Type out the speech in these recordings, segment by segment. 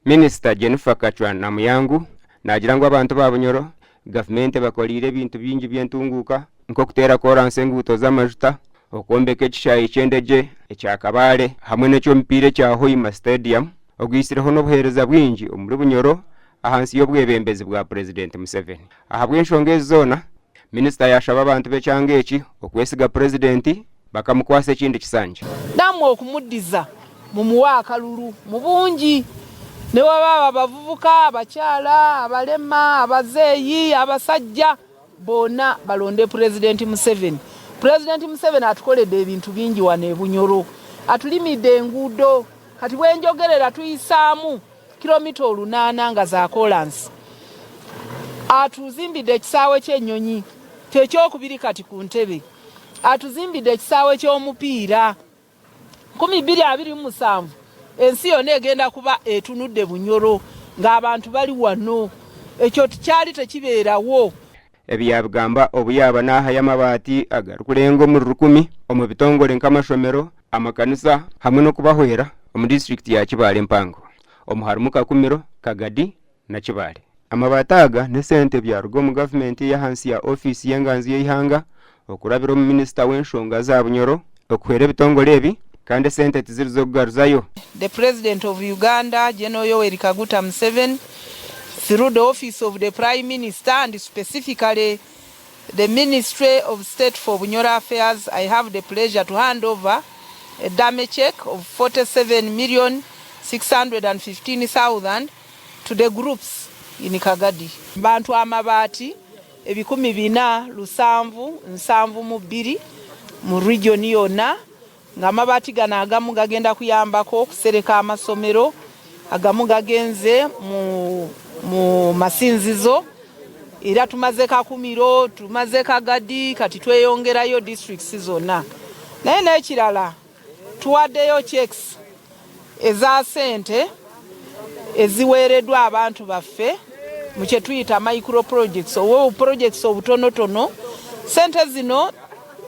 Minisita Jennifer Kachwa Namuyangu naagira ngu abantu ba Bunyoro gavumenti ebakoreire ebintu bingi by'entunguuka nk'okuteera koransi enguuto z'amajuta, okwombeka ekishaayi ky'endegye ekya Kabale hamwe n'eky'omupiira ekya Hoima Stadium ogwitsireho n'obuheereza bwingi omuri Bunyoro ahansi y'obwebembezi bwa Purezidenti Museveni. Ahabw'enshonga ezi zoona, minisita yaashaba abantu b'ekyanga eki okwesiga Purezidenti bakamukwasa ekindi kisanja. Nammwe okumuddiza mumuwe akalulu mu bungi ne bwebaba abavubuka, abakyala, abalema, abazeeyi, abasajja bonna balonde Pulezidenti Museveni. Pulezidenti Museveni atukoledde ebintu bingi wano e Bunyoro, atulimidde enguudo kati bwenjogerera tuyisaamu kilomita olunaana nga za koolansi. Atuzimbidde ekisaawe ky'ennyonyi kyekyokubiri kati ku ntebe. Atuzimbidde ekisaawe ky'omupiira. 2027 ensi yonna egenda kuba etunudde Bunyoro ng'abantu bali wano. Ekyo kyali tekibeerawo. Ebi yaabigamba obu yaaba naahayo amabaati agarikurenga omuri rukumi omu bitongore nk'amashomero, amakanisa hamwe n'okubahwera omu disiturikiti ya Kibaale empango omu harimu Kakumiro, Kagadi na Kibaale. Amabaati aga n'esente byaruga omu gavumenti ey'ahansi ya ofiisi y'enganzi y'eihanga okurabira omu minisita w'enshonga za Bunyoro okuhwera ebitongore ebi kandi esente tiziri z'okugaruzayo. The President of Uganda, General Yoweri Kaguta Museveni, through the Office of the Prime Minister and specifically the Ministry of State for Bunyoro Affairs, I have the pleasure to hand over a dummy cheque of 47,615,000 to the groups in Kagadi. Bantu amabaati 472 mu region yonna nga amabaati gano agamu gagenda kuyambako okusereka amasomero, agamu gagenze mu, mu masinzizo era tumaze Kakumiro, tumaze Kagadi, kati tweyongerayo districts zonna. Naye n'ekirala tuwaddeyo cheques eza sente eziweereddwa abantu baffe mu kye tuyita micro projects oba obuprojects obutonotono. Sente zino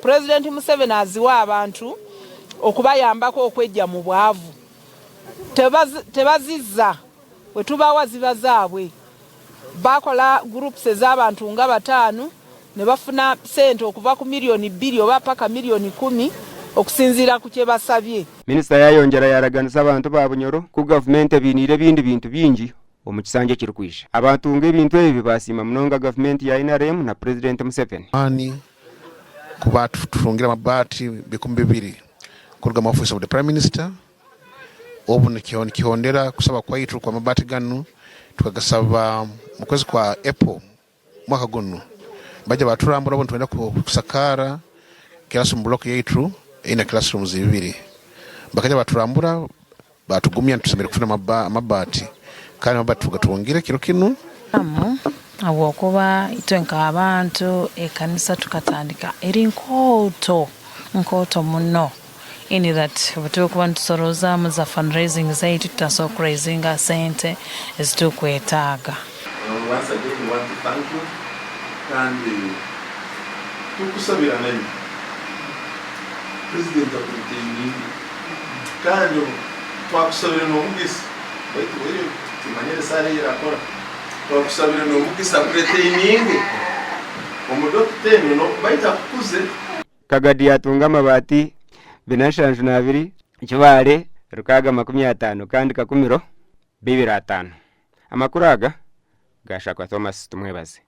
Pulezidenti Museveni aziwa abantu okubayambako okwejja mu bwavu. Tebazizza, bwe tubawa ziba zaabwe. Bakola groups ez'abantu nga bataano ne bafuna ssente okuva ku milioni bbiri oba paka milioni kumi okusinziira ku kye basabye. Minisita yayongyera yaraganisa abantu ba Bunyoro ku gavumenti ebainiire ebindi bintu bingi omu kisanja ekirikwija. Abatunga ebintu ebi baasiima munonga gavumenti ya NRM na Purezidenti Museveni. Amaani kuba tutungire amabaati 2000 kuruga mu office of the Prime Minister. Obu nikihondera kusaba kwaitu kw'amabaati ganu tukagasaba mu kwezi kwa April mwaka gunu. Baija baturambura obu nitwenda kusakaara classroom block yaitu eine classrooms ibiri. Bakaija baturambura batugumya nti tusemeriire kufuna amabaati kandi amabaati tugatungire kiro kinu. Habwokuba itwe nk'abantu ekanisa tukatandika eri nkooto, nkooto muno in that obu turikuba nitusorozaamu za fundraising zaitu tutasobora kuraizinga sente ezi turikwetaaga. Once again we want to thank you kandi tukusabira naiwe president akuretaininge kandi twakusabire nomugisa baitu timanyire esaara eyirakora twakusabire nomugisa akuretaininge omu dokita enu baitu akukuze. Kagadi yaatunga amabaati bina nshanju n'abiri, Kibaale rukaaga 50 kandi Kakumiro bibiri ataano. Amakuru aga gaashakwa Thomas Tumwebaze.